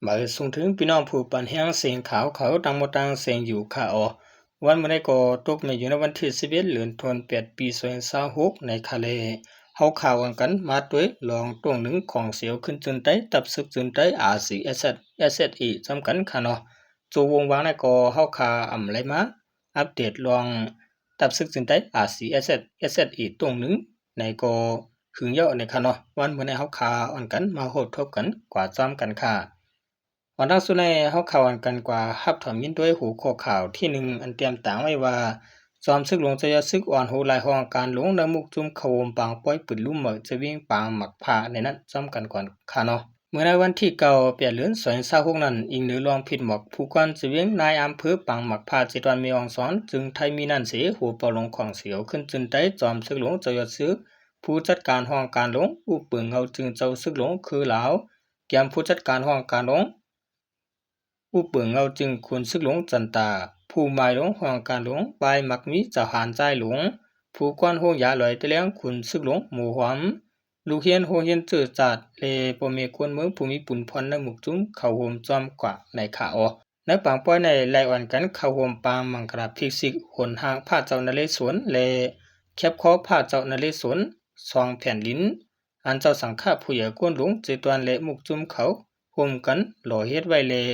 ມາສົ່ງເຖິງພີ່ນ້ອງຜູ້ປານແຮງສຽງຂ່າວເຂົາ ຕ່າງໝົດຕ່າງສຽງຢູ່ຄ່າເອົາ. ວັນມື້ໃດກໍຕົກແມ່ນຢູ່ໃນວັນທີສິບເອັດ ເດືອນທວນແປດ ປີສອງພັນຊາວຫົກ ໃນຄ່າແລ. ເຮົາຂ່າວກັນມາດ້ວຍລອງຕົງໜຶ່ງຂອງສຽວຂຶ້ນຈຸນໄຕ ຕັບຊຶກຈຸນໄຕ ອາຊີເອສເອສ ເອສເອສອີ ຊຳກັນຄ່າເນາະ. ໂຈວົງວາງໃນກໍເຮົາຂ່າວອຳໄລມາ ອັບເດດລອງ ຕັບຊຶກຈິນໄຕ ອາຊີເອສເອສ ເອສເອສອີ ຕົງໜຶ່ງໃນກໍຫຶງເຍົາະໃນຄ່າເນາະ. ວັນມື້ໃນເຮົາຄ່າອ່ອນກັນມາໂຮບທົບກັນກວ່າຈ້ອມກັນຄ່າ. ອອນທັງສຸດໃນເຮົາຂ່າວອ່ອນກັນກວ່າຮັບຖອມຍິນດ້ວຍຫົວຂໍ້ຂ່າວທີໜຶ່ງ ອັນຕຽມຕາງໄວ້ວ່າ ຈອມຊຶກຫຼວງເຈົ້າຍອດຊຶກອ່ອນໂຫຫຼາຍຫ້ອງການຫຼວງ ໃນໝົກຈຸ້ມເຂົ້າໂຮມປາງປ້ອຍປືນລຸ່ມເໝີ ຈະວຽງປາງໝາກພ້າວ ໃນນັ້ນຈ້ອມກັນກ່ອນຄ່າເນາະ. ເມື່ອໃນວັນທີເກົ້າ ແປດ ເດືອນ ສອງພັນຊາວຫົກນັ້ນ ອີງເໜືອລອງເພັດໝອກ ຜູ້ກວານຈະວຽງ ນາຍອຳເພີປາງໝາກພ້າວ ເຈດວັນ ແມ່ອອງສອນ ຈຶ່ງໄທມີນັ້ນເສ ຫົວເປົ່າຫຼວງຂອງສຽວຂຶ້ນຈຸນໄຕ ຈອມຊຶກຫຼວງເຈົ້າຍອດຊຶກ ຜູ້ຈັດການຫ້ອງການຫຼວງ ອຸປະເປິງເງົາຈຶ່ງເຈົ້າຊຶກຫຼວງຄືລາວ ແກມຜູ້ຈັດການຫ້ອງການຫຼວງ ອຸປະເປິງເງົາຈຶ່ງຂຸນຊຶກຫຼວງຈັນຕາ ຜູ້ໝາຍຫຼວງຫ້ອງການຫຼວງ ບາຍມັກມີເຈົ້າຫານຈາຍຫຼວງ ຜູ້ກວານໂຮງຢາຫຼອຍຕະແລງຂຸນຊຶກຫຼວງໝູຮວມ ລູກຮຽນໂຮງຮຽນເຈີຈາດ ແລະ ພໍ່ແມ່ກວນເມືອງຜູ້ມີປຸນພອນໃນໝົກຈຸ້ມເຂົ້າໂຮມຈ້ອມກວ່າໃນຄ່າເອົາ. ໃນປາງປ້ອຍໃນໄລ່ອ່ອນກັນເຂົ້າໂຮມປາງມັງກະລາພິກສິກ ຫົນຮ່າງພະເຈົ້ານະເລສວນ ແລະ ແຄບຄໍພະເຈົ້ານະເລສວນ ສອງແຜ່ນດິນ ອັນເຈົ້າສັງຄະຜູ້ໃຫຍ່ກວນຫຼວງເຈຕວນ ແລະ ໝົກຈຸ້ມເຂົາ ຮ່ວມກັນຫຼໍ່ເຮັດໄວ້ ແລະ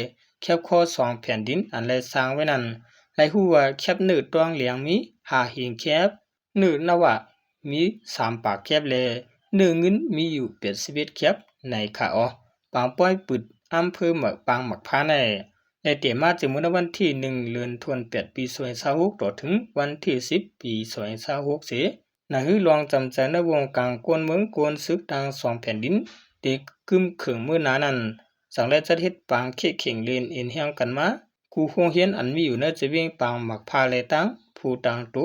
ແຄບຄໍສອງແຜ່ນດິນ ອັນໄດ້ສ້າງໄວ້ນັ້ນ ໄດ້ຮູ້ວ່າແຄບເນີຕອງແຫຼງມີຫ້າເຮງແຄບ ເນີນະວະມີສາມປາກແຄບ ແລະ ເນີເງິນມີຢູ່ແປດສິບເອັດແຄບໃນຄ່າເອົາ. ປາງປ້ອຍປຶດອຳເພີເໝີປາງໝາກພ້າວໃນ ໄດ້ເຕະມາແຕ່ມື້ໃນວັນທີໜຶ່ງ ເດືອນທວນແປດ ປີສອງພັນຊາວຫົກ ຕໍ່ເຖິງວັນທີສິບ ປີສອງພັນຊາວຫົກເສ ນະຮືລອງຈຳໃຈໃນວົງກາງກວນເມືອງກວນຊຶກທັງສອງແຜ່ນດິນ ທີ່ກຶ້ມເຄິ່ງມື້ໜ້ານັ້ນ ຈັ່ງໄດ້ຈັດເຮັດປາງເຄເຄັ່ງເລນເອັນແຮງກັນມາ ຄູໂຮງຮຽນອັນມີຢູ່ໃນຈະວຽງປາງໝາກພ້າວ ແລະ ຕ່າງຜູ້ຕ່າງໂຕ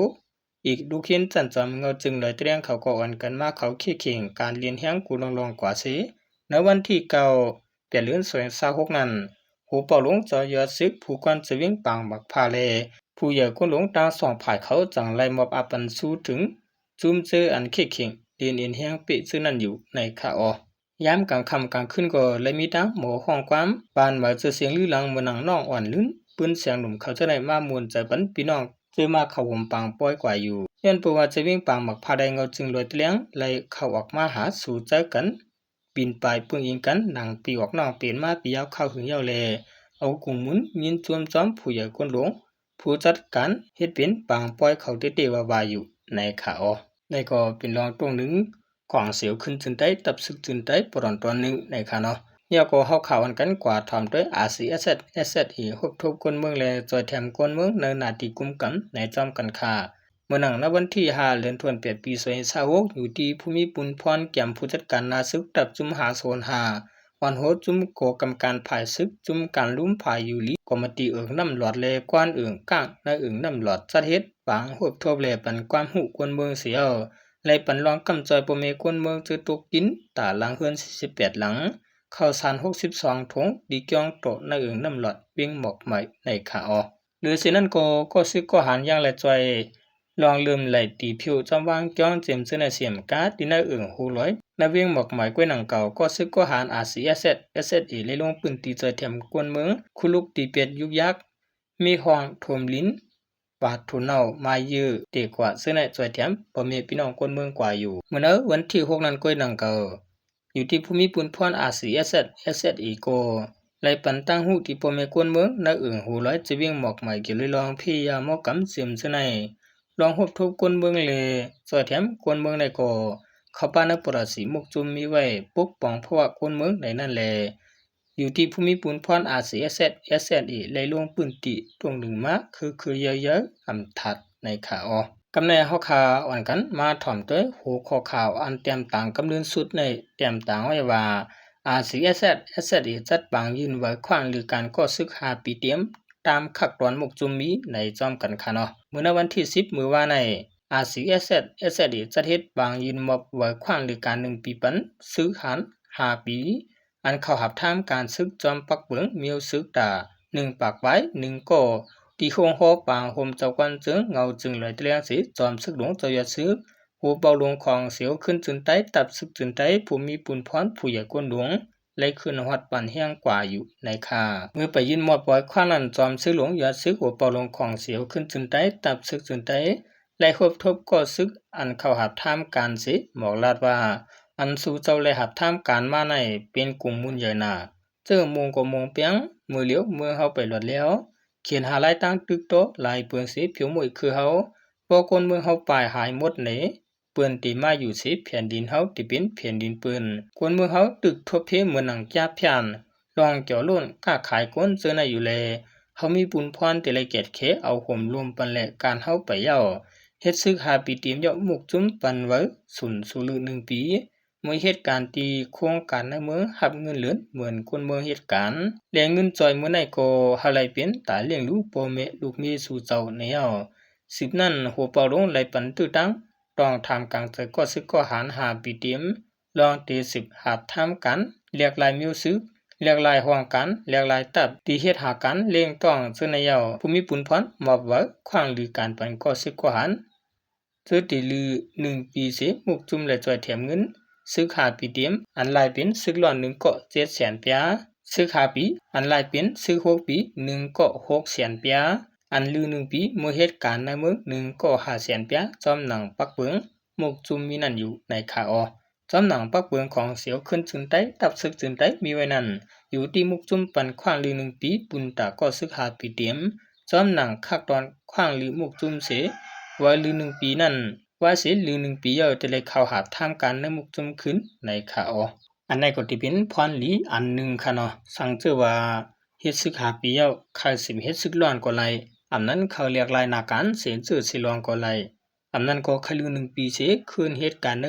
ອີກລູກຮຽນຊັ້ນຈອມເງົາຈຶ່ງຫຼອຍຕະແລງເຂົາກໍອ່ອນກັນມາເຂົ້າເຄເຄັ່ງການລຽນແຮງກູລອງໆກວ່າເສ. ໃນວັນທີເກົ້າ ແປດ ເດືອນ ສອງພັນຊາວຫົກນັ້ນ ຫົວເປົ່າຫຼວງເຈົ້າຍອດຊຶກ ຜູ້ກວານຈະວຽງປາງໝາກພ້າວ ແລະ ຜູ້ໃຫຍ່ກົນຫຼວງທັງສອງຝ່າຍເຂົາຈັ່ງໄດ້ມອບອາປັນຊູເຖິງ ຈຸ້ມເຈີອັນເຄເຄັ່ງເລນເອັນແຮງເປະຊື່ນັ້ນຢູ່ໃນຄ່າເອົາ. ຍາມກາງຄ່ຳກາງຄືນກໍໄດ້ມີທັງໝໍຮ້ອງຄວາມ ບານໝາຍຊື່ສຽງລືຫຼັງ ເໝືອນນາງນ້ອງອ່ອນລື່ນ ປືນສຽງໜຸ່ມເຂົາຈະໄດ້ມາມ່ວນໃຈປັນພີ່ນ້ອງ ເຈີມາເຂົ້າໂຮມປາງປ້ອຍກວ່າຢູ່ ຍ້ອນເພາະວ່າຈະວຽງປາງໝາກພ້າວໃດເງົາຈຶ່ງລອຍຕະແລງໄລ່ເຂົ້າອອກມາຫາສູ່ໃຈກັນ ປິ່ນປາຍປຶ້ງອີງກັນ ໜັງປີອອກນ້ອງເປັນມາປີຍາວຄາວຫຶງຍາວແລ ເອົາກຸງໝູນຍິນຈວມຈອມຜູ້ໃຫຍ່ກົນຫຼວງ ຜູ້ຈັດການເຮັດເປັນປາງປ້ອຍເຂົາເຕະໆວ່າໆຢູ່ໃນຄ່າເອົາ. ໃນກໍເປັນລອງຕົງໜຶ່ງຂອງສຽວຂຶ້ນຈຸນໄຕ ຕັບຊຶກຈຸນໄຕ ປະດອນຕອນໜຶ່ງໃນຄ່າເນາະ. ແລ້ວກໍເຮົາຂ່າວອັນກັນກວ່າຖອມໂດຍ ອາຊີເອສເອສ ເອສເອສອີ ຮົບທົບກົນເມືອງ ແລະ ຊ່ອຍແຖມກົນເມືອງໃນໜ້າທີ່ກຸມກຳໃນຈ້ອມກັນຄ່າ. ເມື່ອນັ້ນໃນວັນທີຫ້າ ເດືອນທວນແປດ ປີສອງພັນຊາວຫົກ ຢູ່ທີ່ພູມີປຸນພອນ ແກມຜູ້ຈັດການໜ້າຊຶກ ຕັບຈຸ້ມຫ້າສູນຫ້າ ອອນໂຮຈຸ້ມກໍກຳມະການຝ່າຍຊຶກ ຈຸ້ມການລຸມຝ່າຍຢູ່ລີ ກອມມະຕີເອີ່ງນ້ຳຫຼອດ ແລະ ກວານເອີ່ງກ້າງໃນເອີ່ງນ້ຳຫຼອດ ຈັດເຮັດປາງໂຮບທົບ ແລະ ປັນຄວາມຮູ້ຄົນເມືອງເສຍ ແລະ ປັນລອງກຳຈ່ອຍພໍ່ແມ່ຄົນເມືອງ ຈະຕົກກິນຕາຫຼັງເຮືອນສີ່ສິບແປດຫຼັງ ເຂົ້າສານຫົກສິບສອງຖົງ ດີກຽງໂຕໃນເອີ່ງນ້ຳຫຼອດ ວຽງໝອກໄໝໃນຂາອອກ. ຫຼືເຊັ່ນນັ້ນກໍ ກໍຊຶກກໍຫານຢ່າງແລະຈ່ອຍ ລອງເລີ່ມໄລ່ຕີຜິວຈຳວາງຈອງເຈມເຈີໃນສຽມກາ ທີ່ໃນເອີ່ງໂຮລອຍ ໃນວຽງໝອກໄໝກ້ວຍໜັງເກົ່າ ກໍຊຶກກໍຫານ ອາຊີເອສເອສ ເອສເອສອີ ໄດ້ລົງພື້ນທີ່ຊ່ອຍແຖມກວນເມືອງ ຄຸລຸກຕີເປັດຍຸກຍັກ ມີຫ້ອງຖົມລິນ ປາດຖົມເນົ່າມາເຢີເຕກວາດເຊື້ອໃນຊ່ອຍແຖມພໍ່ແມ່ພີ່ນ້ອງຄົນເມືອງກວ່າຢູ່. ເມື່ອໃນວັນທີຫົກນັ້ນກ້ວຍໜັງເກົ່າ ຢູ່ທີ່ພູມີປຸນພອນ ອາຊີເອສເອສ ເອສເອສອີ ກໍໄດ້ປັນຕັ້ງຮູ້ທີ່ພໍ່ແມ່ຄົນເມືອງໃນເອີ່ງໂຮລອຍ ຈະວຽງໝອກໄໝກ່ຽວເລື່ອງພະຍາຍາມເມົາກຳເຊື່ອມເຊື່ອໃນ ລອງຮົບທົບຄົນເມືອງ ແລະ ຊ່ອຍແຖມຄົນເມືອງໃນກໍ ເຂົ້າປ່າໃນປະລະສີໝົກຈຸມມີໄວ້ປົກປ້ອງພະວະຄົນເມືອງໃນນັ້ນແລ ຢູ່ທີ່ພູມີປຸນພອນ ອາຊີເອສເອສ ເອສເອສອີ ໄດ້ລົງພື້ນທີ່ຕົງໜຶ່ງມາຄືໆເຍີໆອຳທັດໃນຂາອອກ. ກຳໃນເຮົາຄາອ່ອນກັນມາຖອມໂຕຍຫົວຂໍ້ຂ່າວອັນແຕ້ມຕາງກຳເນີນສຸດໃນແຕ້ມຕາງໄວ້ວ່າ ອາຊີເອສເອສ ເອສເອສອີ ຈັດປາງຍື່ນໄຫວ້ຄວ້າງລືການກໍຊຶກຫ້າປີເຕັມ ຕາມຂັ້ນຕອນໝົກຈຸມມີໃນຈ້ອມກັນຂາເນາະ. ເມື່ອໃນວັນທີສິບມື້ວານໃນ ອາຊີເອສເອສ ເອສເອສອີ ຈັດເຮັດປາງຍື່ນມອບໄຫວ້ຄວ້າງລືການໜຶ່ງປີປັນຊຶກຫານຫ້າປີ ອັນເຂົ້າຮັບທາມການຊຶກຈອມປັກເປິງມີວຊຶກຕາໜຶ່ງປາກປາຍໜຶ່ງກໍ ທີ່ໂຮງຫໍປາງໂຮມເຈົ້າກວນເຈີງເງົາຈຶ່ງລອຍຕະແລງສີ ຈອມຊຶກຫຼວງເຈົ້າຍອດຊຶກ ຫົວເປົ່າຫຼວງຂອງສຽວຂຶ້ນຈຸນໄຕ ຕັບຊຶກຈຸນໄຕ ຜູ້ມີປຸນພອນ ຜູ້ໃຫຍ່ກົນຫຼວງ ໄດ້ຂຶ້ນຮອດປານແຮງກວ່າຢູ່ໃນຄາ. ເມື່ອໄປຍື່ນມອບປອຍຂວ້າງນັ້ນ ຈອມຊຶກຫຼວງ ຍອດຊຶກຫົວເປົ່າຫຼວງຂອງສຽວຂຶ້ນເຊີນໃຕ້ ທັບຊຶກເຊີນໃຕ້ ໄດ້ຮົບທົບກໍຊຶກອັນເຂົ້າຮັບຖາມການເສ ບອກລາດວ່າ ອັນສູ່ເຈົ້າໄດ້ຮັບຖາມການມານັ້ນ ເປັນກົງມູນໃຫຍ່ນາ ເຈີໂມງກໍໂມງແປງ ມື້ຫຼຽວເມືອເຮົາໄປລອດແລ້ວ ຂຽນຫາລາຍຕາງຕຶກໂຕຫຼາຍເປືອງເສ ຜິວໝວຍຄືເຮົາ ພໍຄົນເມືອເຮົາປາຍຫາຍໝົດເນ ເພິ່ນຕິມາຢູ່ເສ ແຜ່ນດິນເຮົາຕິເປັນແຜ່ນດິນເພິ່ນ ຄົນເມືອເຮົາຕຶກທົ່ວເພເໝືອນໜັງຈາບພຽນ ລອງຈອລໂລນ ຄ້າຂາຍຄົນເຈີໃນຢູ່ແລ ເຮົາມີບຸນພອນຕິໄດ້ແກດແຂເອົາໂຮມລວມປັນແລການເຮົາໄປເຍົາ ເຮັດຊຶກຫ້າປີເຕັມເຍົາ ມຸກຈຸມປັນໄວ້ສູນຊູລືໜຶ່ງປີ ເມື່ອເຮັດການທີ່ໂຄງການໃນເມືອງຮັບເງິນເດືອນເໝືອນຄົນເມືອງເຮັດການ ແລະເງິນຈອຍມື້ໃນກໍຫາໄດ້ເປັນຕາລ້ຽງດູພໍ່ແມ່ລູກເມສູ່ເຈົ້າໃນເຍົາ ສືບນັ້ນຫົວເປົ່າຫຼວງໄດ້ປັນຕື້ຕັ້ງ ຕ້ອງຖາມກາງໃຈກໍຊຶກກໍຫານຫ້າປີເຕັມ ລອງເຕຊຶກຫາບຖາມກັນ ແລກລາຍມິວຊຶກ ແລກລາຍຫ້ອງການ ແລກລາຍຕັບ ທີ່ເຮັດຫາການເລັ່ງຕ້ອງເຊີນໃນເຍົາ ຜູ້ມີບຸນພອນມອບໄວ້ຂວ້າງລືການປັນກໍຊຶກກໍຫານ ເຈີຕິລືໜຶ່ງປີເສ ມຸກຈຸມແລະຈອຍແຖມເງິນ ຊຶກຫ້າປີເຕັມ ອັນລາຍເປັນຊຶກລ້ອນໜຶ່ງກໍເຈັດແສນປາຍ ຊຶກຫ້າປີ ອັນລາຍເປັນຊຶກຫົກປີ ໜຶ່ງກໍຫົກແສນປາຍ ອັນລືໜຶ່ງປີ ເມື່ອເຮັດການໃນເມືອງໜຶ່ງກໍຫ້າແສນປາຍ ຈອມໜັງປັກເປິງ ມຸກຈຸມມີນັ້ນຢູ່ໃນຄາອໍ ຈອມໜັງປັກເປິງຂອງສຽວຂຶ້ນເຊີນໃຕ້ ທັບຊຶກເຊີນໃຕ້ມີໄວ້ນັ້ນ ຢູ່ທີ່ມຸກຈຸມປັນຂວ້າງລືໜຶ່ງປີ ປຸນຕາກໍຊຶກຫ້າປີເຕັມ ຈອມໜັງຄັກຕອນຂວ້າງລືມຸກຈຸມເສ ວ່າລືໜຶ່ງປີນັ້ນ ວ່າເສລືໜຶ່ງປີເຍົາຈະໄດ້ເຂົ້າຫາບຖາມການໃນມຸກຈຸມຄືນໃນຄາອໍ ອັນໃດກໍທີ່ເປັນພອນດີອັນໜຶ່ງຄະເນາະ ສັງເຈີວ່າເຮັດຊຶກຫ້າປີເຍົາ ໃຄ່ຊິເຮັດຊຶກລ້ອນກໍໄດ້ ອຳນັ້ນເຂົາລຽກລາຍໜ້າການເສເຈີເສລອງກໍໄດ້ ອຳນັ້ນກໍໃຄ່ລືໜຶ່ງປີເສ ຄືນເຮັດການໃນ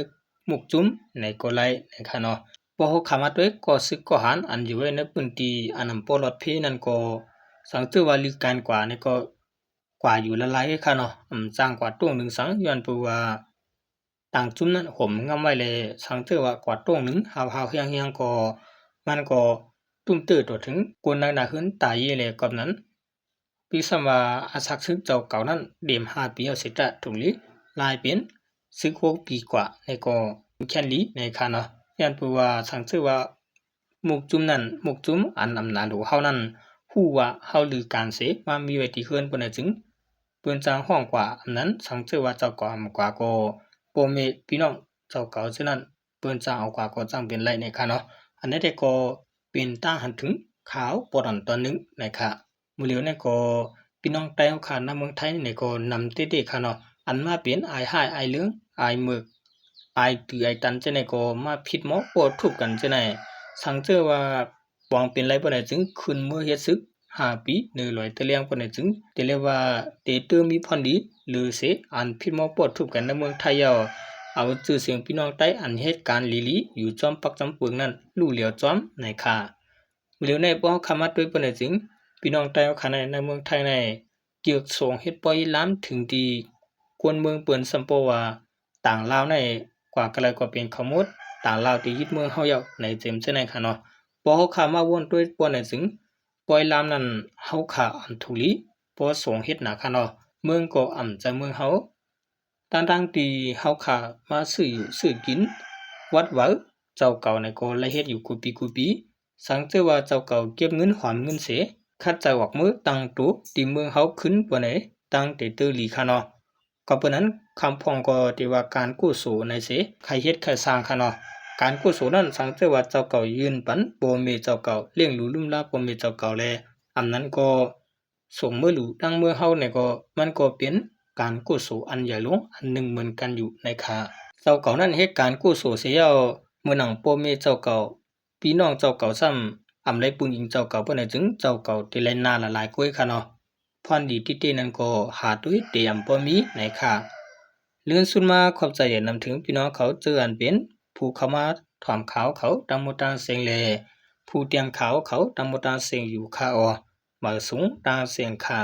ມຸກຈຸມໃນກໍໄດ້ນະຄະເນາະ ບໍ່ເຮົາຂາມາດ້ວຍກໍຊຶກກໍຫານອັນຢູ່ໄວ້ໃນພື້ນທີ່ອັນນຳປອດລອດເພນັ້ນກໍ ສັງເຈີວ່າລືການກວ່ານີ້ກໍກວ່າຢູ່ລະລາຍເລີຍຄະເນາະ ອຳຈ້າງກວ່າຕົງໜຶ່ງສັງ ຍ້ອນເພາະວ່າ ຕ່າງຈຸມນັ້ນໂຮມງຳໄວ້ແລ ສັງເຈີວ່າກວ່າຕົງໜຶ່ງ ຫາວໆແຮງໆກໍ ມັນກໍຕຸ້ມເຕີຕໍ່ເຖິງ ກົນໃນໜ້າເຮືອນຕາຍເຢແລ ກອບນັ້ນ ປີກຊ້ຳວ່າອາສັກຊຶກເຈົ້າເກົ່ານັ້ນເດມຫ້າປີເອົາເສຕະທຸງລີ ລາຍເປັນຊຶກຫົກປີກວ່າ ແລະກໍແຄນລີໃນຄາເນາະ ຍ້ອນເພາະວ່າສັງເຈີວ່າ ໝູ່ຈຸມນັ້ນ ໝູ່ຈຸມອັນອຳນາດຫຼວງເຮົານັ້ນ ຮູ້ວ່າເຮົາລືການເສ ມາມີໄວ້ທີ່ເຮືອນເພິ່ນນະຈຶ່ງ ເພິ່ນຈັ່ງຮ້ອງກວ່າ ອຳນັ້ນສັງເຈີວ່າເຈົ້າກອມກວ່າກໍ ພໍ່ແມ່ພີ່ນ້ອງເຈົ້າເກົ່າເຊັ່ນນັ້ນ ເພິ່ນຈັ່ງເອົາກວ່າກໍຈັ່ງເປັນໄດ້ນະຄະເນາະ ອັນໃດແຕ່ກໍເປັນຕາຫັນເຖິງຂ່າວປອດອັນຕອນໜຶ່ງນະຄະ. ມື້ຫຼຽວນີ້ກໍພີ່ນ້ອງໄຕ້ເຮົາຂ້ານຳເມືອງໄທນີ້ກໍນຳເຕະໆຄະເນາະ ອັນມາເປັນອ້າຍຮ້າຍອ້າຍເຫຼືອງ ອ້າຍເໝິກ ອ້າຍຕື້ອ້າຍຕັນຈັ່ງໃດກໍມາຜິດໝໍ້ປ້ໍ້ທຸບກັນຈັ່ງໃດ ສັງເຈີວ່າຫວັງເປັນໄລປານໃດຈຶ່ງຂຶ້ນເມືອເຮັດສຶກຫ້າປີ ເນີລອຍຕະແລງປານໃດຈຶ່ງ ແຕ່ແລວ່າເຕເຕີມີພອນດີ ຫຼືເສ ອັນຜິດໝໍ້ປ້ໍ້ທຸບກັນໃນເມືອງໄທເອົາ ເອົາຊື່ສຽງພີ່ນ້ອງໄຕ້ອັນເຮັດການຫຼີໆ ຢູ່ຈອມປັກຈອມເປິງນັ້ນ ຫຼູ່ຫຼຽວຈອມນະຄະ. ມື້ຫຼຽວໃນພວກເຮົາຂ້າມາດ້ວຍປານໃດຈຶ່ງ ພີ່ນ້ອງໄຕ້ເຮົາຂ້າໃນ ໃນເມືອງໄທໃນ ເກືອກສອງເຮັດປ່ອຍລາມເຖິງທີ່ຄົນເມືອງເພິ່ນຊ້ຳເວົ້າວ່າ ຕ່າງລາວໃນກວ່າກະໄລກວ່າເປັນເຂົາໝົດ ຕ່າງລາວທີ່ຍຶດເມືອງເຮົາແລ້ວໃນເຈັມເຊັ່ນນັ້ນຄະເນາະ. ພໍເຮົາຂ້າມາວົນດ້ວຍປານໃດຈຶ່ງ ປ່ອຍລາມນັ້ນເຮົາຂ້າອຳທຸລີ ພໍສອງເຮັດນະຄະເນາະ ເມືອງກໍອຳຈາກເມືອງເຮົາ ທັງໆທີ່ເຮົາຂ້າມາຊື້ຢູ່ຊື້ກິນ ວັດວາເຈົ້າເກົ່າໃນກໍໄດ້ເຮັດຢູ່ກູປີກູປີ ສັງເຈີວ່າເຈົ້າເກົ່າເກັບເງິນຫອມເງິນເສ ຄັດໃຈອອກເມືອຕັ້ງໂຕທີ່ເມືອງເຮົາຂຶ້ນປານໃດ ຕັ້ງແຕ່ເຕີລີຄະເນາະ. ກໍເປັນນັ້ນຄຳພ້ອງກໍທີ່ວ່າການກຸໂສໃນເສ ໃຄເຮັດໃຄສ້າງຄະເນາະ ການກຸໂສນັ້ນສັງເຈີວ່າເຈົ້າເກົ່າຍື່ນປັນພໍ່ແມ່ເຈົ້າເກົ່າ ລ້ຽງດູລຸມລາພໍ່ແມ່ເຈົ້າເກົ່າແລ ອຳນັ້ນກໍ ສົ່ງເມືອຫຼູນຳເມືອເຮົາໃນກໍ ມັນກໍເປັນການກຸໂສອັນໃຫຍ່ຫຼວງອັນໜຶ່ງເໝືອນກັນຢູ່ນະຄະ. ເຈົ້າເກົ່ານັ້ນເຮັດການກຸໂສເສແລ້ວ ເມື່ອໜັງພໍ່ແມ່ເຈົ້າເກົ່າ ພີ່ນ້ອງເຈົ້າເກົ່າຊ້ຳ ອຳໄລປຸງອິງເຈົ້າເກົ່າປານໃດຈຶ່ງ ເຈົ້າເກົ່າທີ່ໄລນາລະລາຍກ້ວຍຄະເນາະ ພອນດີຕິເຕນັ້ນກໍຫາໂດຍເຕອຳບໍ່ມີນະຄະ. ເລື່ອນສຸດມາຂອບໃຈນຳເຖິງພີ່ນ້ອງເຂົາເຈີອັນເປັນຜູ້ເຂົ້າມາຖອມຂ່າວເຂົາທັງໝົດທັງເສັງ ແລະ ຜູ້ຕຽງຂ່າວເຂົາທັງໝົດທັງເສັງຢູ່ຄະອໍ ມາສູງຕາງເສັງຄະ.